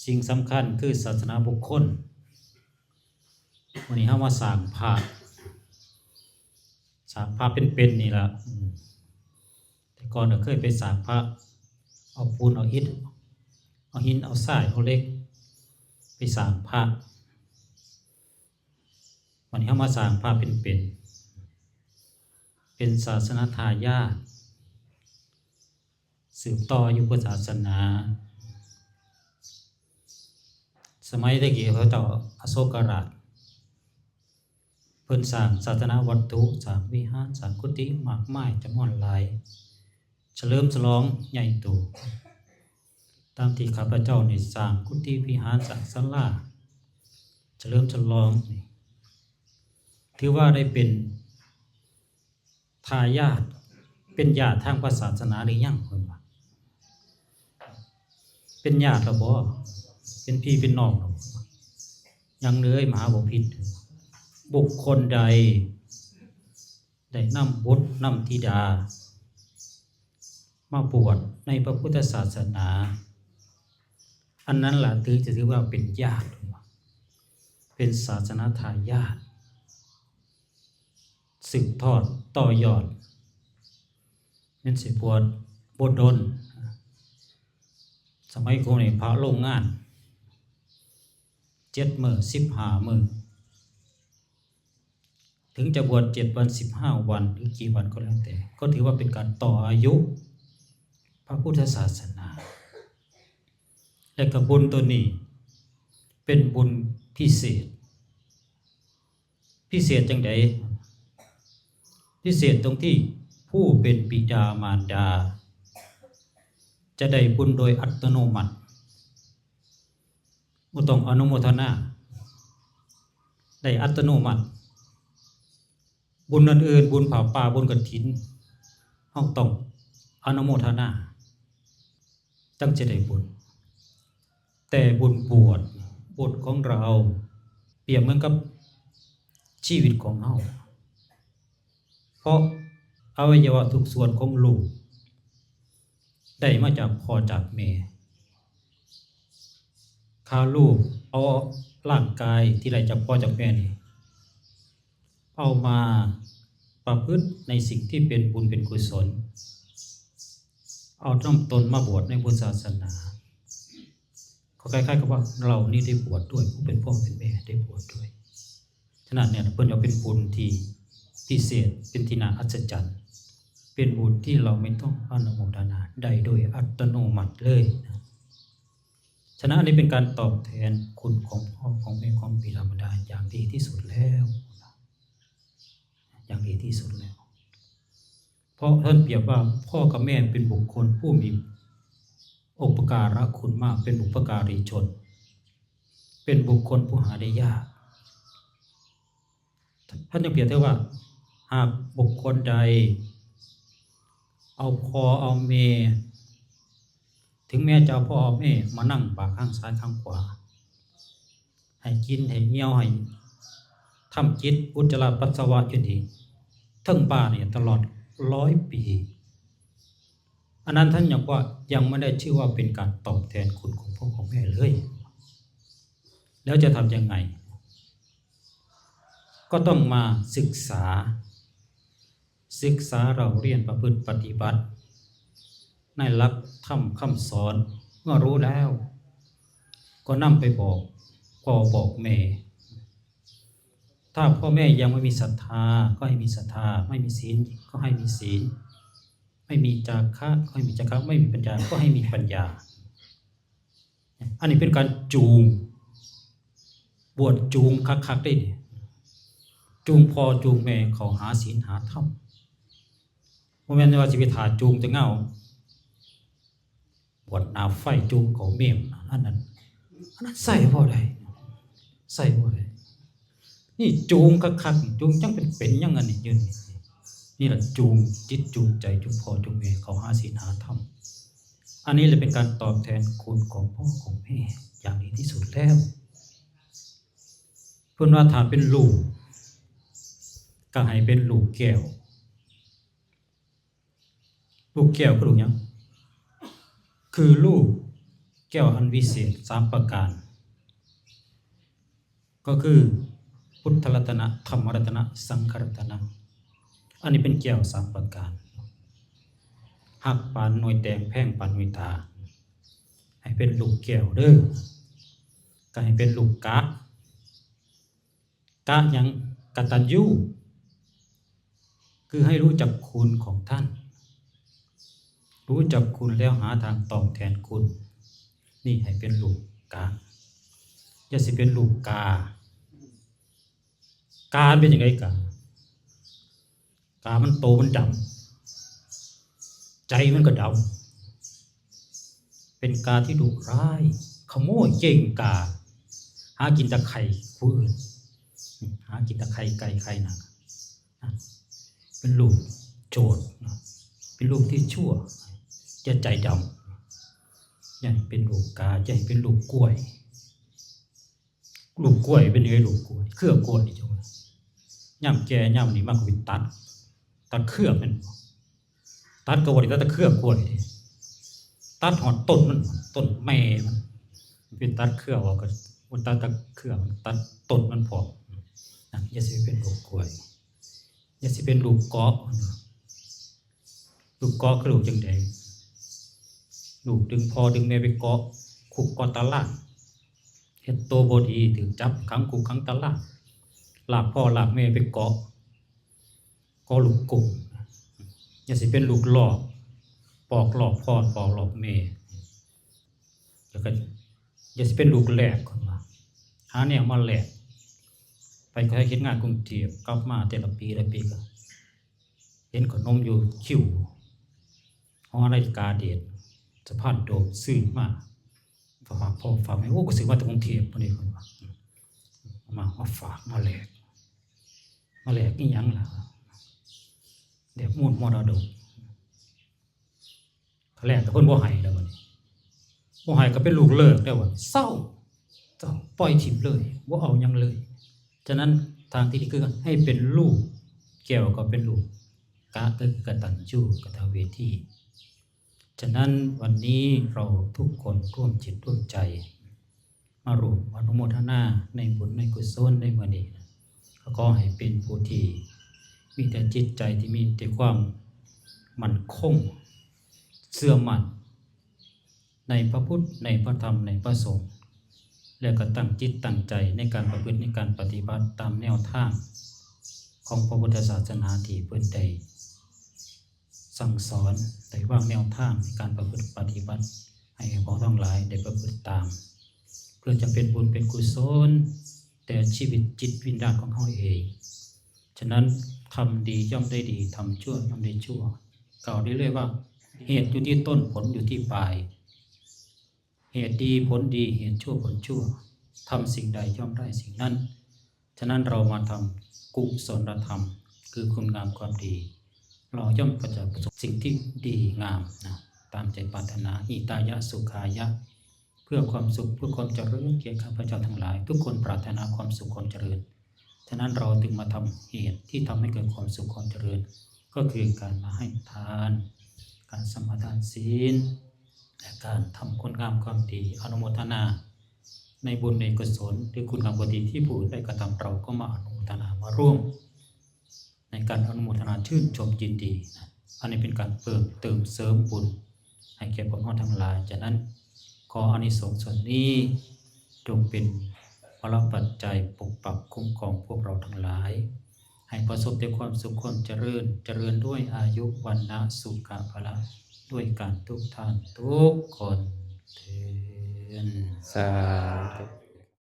ສິ່ງສຳຄັນຄືສາສະໜາບຸກຄົນ. ມື້ນີ້ເຮົາມາສ້າງພະ ສ້າງພະເປັນໆນີ້ລະ. ອືມ ແຕ່ກ່ອນກໍເຄີຍໄປສ້າງພະ ເອົາປູນ ເອົາອິດ ເອົາຫີນ ເອົາຊາຍ ເອົາເຫຼັກ ໄປສ້າງພະ. ວັນນີ້ເຮົາມາສ້າງພະເປັນໆ ເປັນສາສະໜາທາຍາດ ສືບຕໍ່ອາຍຸພຸດທະສາສະໜາ. ສະໄໝແຕ່ກີ້ ພະເຈົ້າອະໂສກະລາດ ເພິ່ນສ້າງສາສະໜາວັດຖຸ ສ້າງວິຫານ ສ້າງກຸຕິມາກມາຍຈຳນວນຫຼາຍ ສະເຫຼີມສະຫຼອງໃຫຍ່ໂຕ. ຕາມທີ່ຂ້າພະເຈົ້ານີ້ສ້າງກຸຕິວິຫານ ສ້າງສາລາ ສະເຫຼີມສະຫຼອງນີ້ ຖືວ່າໄດ້ເປັນທາຍາດ ເປັນຍາດທາງພະສາສະໜາຫຼືຍັງ? ເພິ່ນວ່າ ເປັນຍາດແລ້ວບໍ? ເປັນພີ່ເປັນນ້ອງແລ້ວ? ຍັງເລີຍ ມະຫາບໍພິດ. ບຸກຄົນໃດໄດ້ນຳບຸດນຳທິດາ ມາບວດໃນພະພຸດທະສາສະໜາ ອັນນັ້ນລະຖື ຈະຖືວ່າເປັນຍາດ ເປັນສາສະໜາທາຍາດ ສືບທອດຕໍ່ຍອດ. ແມ່ນຊິບວດບໍ່ດົນ. ສະໄໝກ່ອນນີ້ພະລົງງານເຈັດມື້ ສິບຫ້າມື້ ເຖິງຈະບວດເຈັດວັນ ສິບຫ້າວັນ ຫຼື ກີ່ວັນກໍແລ້ວແຕ່ ກໍຖືວ່າເປັນການຕໍ່ອາຍຸພະພຸດທະສາສະໜາ. ແລະ ກະບຸນໂຕນີ້ເປັນບຸນພິເສດ. ພິເສດຈັ່ງໃດ? ພິເສດຕົງທີ່ຜູ້ເປັນບິດາມານດາຈະໄດ້ບຸນໂດຍອັດຕະໂນມັດ. ບໍ່ຕ້ອງອະນຸໂມທະນາ ໄດ້ອັດຕະໂນມັດ. ບຸນອື່ນໆ ບຸນຜ້າປ່າ ບຸນກະຖິນ ເຮົາຕ້ອງອະນຸໂມທະນາ ຈັ່ງຈະໄດ້ບຸນ. ແຕ່ບຸນບວດ ບຸນຂອງເຮົາ ປຽບເໝືອນກັບຊີວິດຂອງເຮົາ ເພາະອະໄວຍະວະທຸກສ່ວນຂອງລູກ ໄດ້ມາຈາກພໍ່ຈາກແມ່. ຖ້າລູກເອົາຮ່າງກາຍທີ່ໄດ້ຈາກພໍ່ຈາກແມ່ນີ້ ເອົາມາປະພຶດໃນສິ່ງທີ່ເປັນບຸນເປັນກຸສົນ ເອົານຳຕົນມາບວດໃນພຸດທະສາສະໜາ ກໍຄ້າຍໆກັບວ່າເຮົານີ້ໄດ້ບວດດ້ວຍ ຜູ້ເປັນພໍ່ເປັນແມ່ໄດ້ບວດດ້ວຍ. ສະນັ້ນແຫຼະ ເພິ່ນວ່າເປັນບຸນທີ່ພິເສດ ເປັນທີ່ໜ້າອັດສະຈັນ ເປັນບຸນທີ່ເຮົາໄມ່ຕ້ອງອະນຸໂມທະນາ ໄດ້ໂດຍອັດຕະໂນມັດເລີຍ. ສະນັ້ນ ອັນນີ້ເປັນການຕອບແທນຄຸນຂອງພໍ່ຂອງແມ່ ຂອງບິດາມານດາຢ່າງດີທີ່ສຸດແລ້ວ ຢ່າງດີທີ່ສຸດແລ້ວ. ເພາະເພິ່ນປຽບວ່າພໍ່ກັບແມ່ເປັນບຸກຄົນຜູ້ມີອຸປະກາລະຄຸນມາກ ເປັນບຸບພະກາລີຊົນ ເປັນບຸກຄົນຜູ້ຫາໄດ້ຍາກ. ທ່ານຍັງປຽບເທີວ່າ ຫາກບຸກຄົນໃດເອົາພໍ່ເອົາແມ່ ເຖິງແມ້ຈະເອົາພໍ່ເອົາແມ່ມານັ່ງບາກຂ້າງຊ້າຍຂ້າງຂວາ ໃຫ້ກິນໃຫ້ຍ່ຽວ ໃຫ້ທຳກິດອຸດຈະລະປັດສະວະຢູ່ນີ້ ເທິງບ້ານນີ້ຕະຫຼອດຮ້ອຍປີ ອັນນັ້ນທ່ານຍັງວ່າ ຍັງບໍ່ໄດ້ຖືວ່າເປັນການຕອບແທນຄຸນຂອງພໍ່ຂອງແມ່ເລີຍ. ແລ້ວຈະທຳຍັງໄງ? ກໍຕ້ອງມາສຶກສາ ສຶກສາເລົ່າຮຽນປະພຶດປະຕິບັດໃນຫຼັກທຳຄຳສອນ. ເມື່ອຮູ້ແລ້ວ ກໍນຳໄປບອກພໍ່ບອກແມ່. ຖ້າພໍ່ແມ່ຍັງບໍ່ມີສັດທາ ກໍໃຫ້ມີສັດທາ, ບໍ່ມີສິນ ກໍໃຫ້ມີສິນ, ບໍ່ມີຈາຄະ ກໍໃຫ້ມີຈາຄະ, ບໍ່ມີປັນຍາ ກໍໃຫ້ມີປັນຍາ. ອັນນີ້ເປັນການຈູງ, ບວດຈູງຄັກໆເດ້ນີ້, ຈູງພໍ່ຈູງແມ່ເຂົ້າຫາສິນຫາທຳ. ບໍ່ແມ່ນວ່າຊິໄປຖ້າຈູງແຕ່ເງົາ, ບວດໜ້າໄຟຈູງເຂົ້າເມມ, ອັນນັ້ນ ອັນນັ້ນໃຊ້ບໍ່ໄດ້, ໃຊ້ບໍ່ໄດ້. ນີ້ຈູງຄັກໆ, ຈູງຈັ່ງເປັນໆ ຫຍັງອັນນີ້ຢູ່ນີ້. ນີ້ລະຈູງຈິດຈູງໃຈ, ຈູງພໍ່ຈູງແມ່ເຂົ້າຫາສິນຫາທຳ. ອັນນີ້ລະເປັນການຕອບແທນຄຸນຂອງພໍ່ຂອງແມ່ຢ່າງດີທີ່ສຸດແລ້ວ. ເພິ່ນວ່າຖ້າເປັນລູກ ກໍໃຫ້ເປັນລູກແກ້ວ. ລູກແກ້ວຄືລູກຫຍັງ? ຄືລູກ ແກ້ວອັນວິເສດສາມປະການ ກໍຄື ພຸດທະລັດຕະນະ, ທຳມະລັດຕະນະ, ສັງຄະລັດຕະນະ. ອັນນີ້ເປັນແກ້ວສາມປະການ. ຮັກປານໜ່ວຍແຕງ, ແພງປານໜ່ວຍຕາ. ໃຫ້ເປັນລູກແກ້ວເດີ້. ກໍໃຫ້ເປັນລູກກະ. ກະຫຍັງ? ກະຕັນຍູ ຄືໃຫ້ຮູ້ຈັກຄຸນຂອງທ່ານ, ຮູ້ຈັກຄຸນແລ້ວຫາທາງຕອບແທນຄຸນ. ນີ້ໃຫ້ເປັນລູກກະ, ຢ່າຊິເປັນລູກກາ. ກາເປັນຈັ່ງໃດກາ? ກາມັນໂຕມັນດຳ, ໃຈມັນກໍດຳ. ເປັນກາທີ່ດຸຮ້າຍ, ຂະໂມຍເກັ່ງກາ, ຫາກິນຕະໄຄຜູ້ອື່ນ, ຫາກິນຕະໄຄໄກ່ໄຂ່ນາ. ເປັນລູກໂຈດ, ເປັນລູກທີ່ຊົ່ວ, ຢ່າໃຈດຳ. ຢ່າເປັນລູກກາ, ຢ່າເປັນລູກກ້ວຍ. ລູກກ້ວຍເປັນຫຍັງ? ລູກກ້ວຍ, ເຄືອກ້ວຍນີ້ ເຈົ້າວ່າ ຍາມແກ່ຍາມນີ້ມັນກໍໄປຕັດ, ຕັດເຄືອມັນ, ຕັດກໍບໍ່ໄດ້ຕັດແຕ່ເຄືອກ້ວຍເດ້, ຕັດຮອດຕົ້ນມັນ, ຕົ້ນແມ່ມັນ. ໄປຕັດເຄືອອອກກໍບໍ່ຕັດແຕ່ເຄືອມັນ, ຕັດຕົ້ນມັນພ້ອມ. ນະ, ຢ່າຊິເປັນລູກກ້ວຍ, ຢ່າຊິເປັນລູກເກາະ. ລູກເກາະຄືລູກຈັ່ງໃດ? ລູກດຶງພໍ່ດຶງແມ່ໄປເກາະຄຸກເກາະຕາລາງ, ເຮັດໂຕບໍ່ດີ ຖືກຈັບຂັງຄຸກຂັງຕາລາງ, ລາກພໍ່ລາກແມ່ໄປເກາະ, ເກາະລູກກົງ. ຢ່າຊິເປັນລູກຫຼອກ, ປອກຫຼອກພໍ່ ປອກຫຼອກແມ່. ແລ້ວກໍຢ່າຊິເປັນລູກແລກ, ເພິ່ນວ່າ ຫາແນວມາແລກ. ໄປກໍເຮັດງານກຸງເທບ, ກັບມາແຕ່ລະປີ ແຕ່ລະປີກໍ ເຫັນຂະໜົມຢູ່ຄິວຫໍນາລິກາເດດ ສະພານໂດມ ຊື້ມາຝາກພໍ່ຝາກແມ່. ໂອ້ ກໍຊື້ມາແຕ່ກຸງເທບພຸ້ນເດ ເພິ່ນວ່າ. ເອົາມາ ມາຝາກ ມາແລກ. ມາແລກອີ່ຫຍັງລະ? ແລກມູນມໍລະດົກ. ຄັນແລກແລ້ວເພິ່ນບໍ່ໃຫ້ແລ້ວບັດນີ້, ບໍ່ໃຫ້ກໍເປັນລູກເລີກແລ້ວບັດນີ້. ເຊົາ, ເຊົາ, ປ່ອຍຖິ້ມເລີຍ, ບໍ່ເອົາຫຍັງເລີຍ. ສະນັ້ນ ທາງທີ່ດີຄືໃຫ້ເປັນລູກແກ້ວ ກໍເປັນລູກກະ ກໍຄືກະຕັນຍູກະຕະເວທີ. ສະນັ້ນ ວັນນີ້ເຮົາທຸກຄົນຮ່ວມຈິດຮ່ວມໃຈ ມາຮ່ວມອະນຸໂມທະນາໃນບຸນໃນກຸສົນໃນມື້ນີ້, ກໍຂໍໃຫ້ເປັນຜູ້ທີ່ມີແຕ່ຈິດໃຈທີ່ມີແຕ່ຄວາມໝັ້ນຄົງ ເຊື່ອໝັ້ນໃນພະພຸດ ໃນພະທຳ ໃນພະສົງ ແລະ ກໍຕັ້ງຈິດຕັ້ງໃຈໃນການປະພຶດ ໃນການປະຕິບັດຕາມແນວທາງຂອງພະພຸດທະສາສະໜາທີ່ເພິ່ນໄດ້ ສັ່ງສອນ ໄດ້ວາງແນວທາງໃນການປະພຶດປະຕິບັດ ໃຫ້ພວກເຮົາທັງຫຼາຍໄດ້ປະພຶດຕາມ ເພື່ອຈະເປັນບຸນເປັນກຸສົນແກ່ຊີວິດຈິດວິນຍານຂອງເຮົາເອງ. ສະນັ້ນ ທຳດີຍ່ອມໄດ້ດີ, ທຳຊົ່ວຍ່ອມໄດ້ຊົ່ວ. ກ່າວໄດ້ເລີຍວ່າ ເຫດຢູ່ທີ່ຕົ້ນ, ຜົນຢູ່ທີ່ປາຍ. ເຫດດີຜົນດີ, ເຫດຊົ່ວຜົນຊົ່ວ, ທຳສິ່ງໃດຍ່ອມໄດ້ສິ່ງນັ້ນ. ສະນັ້ນ ເຮົາມາທຳກຸສົນລະທຳ ຄືຄຸນງາມຄວາມດີ, ເຮົາຍ່ອມກໍຈະປະສົບສິ່ງທີ່ດີງາມນະ ຕາມໃຈປາດຖະໜາ. ຫິຕາຍະ ສຸຂາຍະ ເພື່ອຄວາມສຸກ ເພື່ອຄວາມຈະເລີນແກ່ຂ້າພະເຈົ້າທັງຫຼາຍ. ທຸກຄົນປາດຖະໜາຄວາມສຸກຄວາມຈະເລີນ. ສະນັ້ນ ເຮົາຈຶ່ງມາທຳເຫດທີ່ທຳໃຫ້ເກີດຄວາມສຸກຄວາມຈະເລີນ ກໍຄືການມາໃຫ້ທານ, ການສະມາທານສິນ ແລະ ການທຳຄຸນງາມຄວາມດີ. ອະນຸໂມທະນາໃນບຸນໃນກຸສົນ ຫຼື ຄຸນງາມຄວາມດີທີ່ຜູ້ອື່ນໄດ້ກະທຳ, ເຮົາກໍມາອະນຸໂມທະນາ ມາຮ່ວມໃນການອະນຸໂມທະນາ ຊື່ນຊົມຍິນດີ. ອັນນີ້ເປັນການເພີ່ມເຕີມເສີມບຸນ ໃຫ້ແກ່ພວກເຮົາທັງຫຼາຍ. ສະນັ້ນ ຂໍອານິສົງສ່ວນນີ້ ຈົ່ງເປັນພະລະປັດໄຈປົກປັກຄຸ້ມຄອງພວກເຮົາທັງຫຼາຍ ໃຫ້ປະສົບແຕ່ຄວາມສຸກຄວາມຈະເລີນ, ຈະເລີນດ້ວຍອາຍຸວັນນະສຸຂະພະລະ ດ້ວຍກັນທຸກທ່ານທຸກຄົນເທີ້ນ. ສາທຸ.